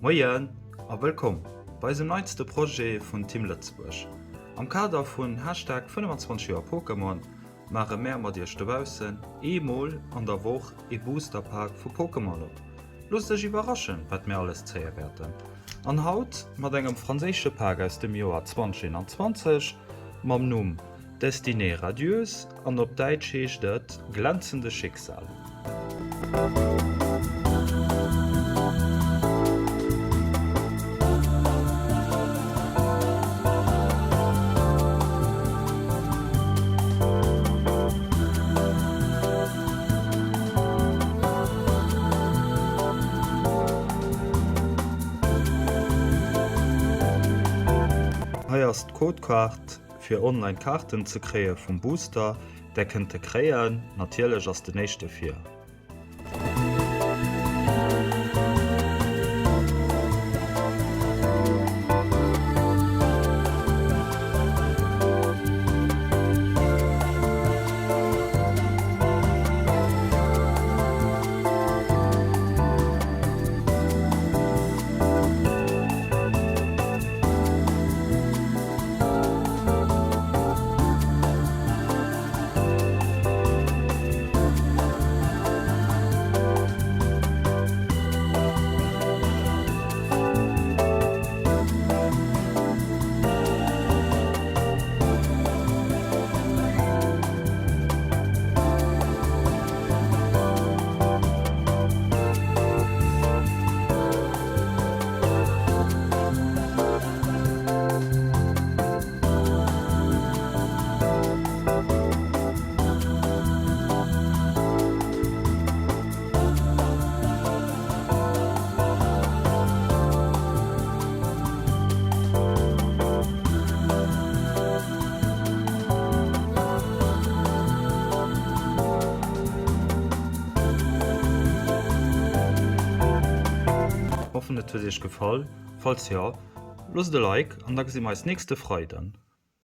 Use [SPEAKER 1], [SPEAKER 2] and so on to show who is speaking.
[SPEAKER 1] Moien a wëllkomm bei eisem neitste Projet vun Team Lëtzebuerg. Am Kader vun Hashtag 25 Joer Pokémon maache mär mat iech dobaussen eemol an der Woch ee Booster Pak vu Pokémon op. Loosst iech iwwerraschen wat mär alles zéie wäerten. An haut mat engem franséische Pak aus dem Joer 2021 mam Numm Destinée radieuse an op Däitsch heescht et Glänzende Schicksal. Hei ass d'Codekaart fir online Kaarten ze kréie vum Booster. Där kënnt e kréien, natierlech ass den éischte fir. Hoffen et huet iech gefall, falls jo loosst e Like an da gesi mer eis nächste Freiden.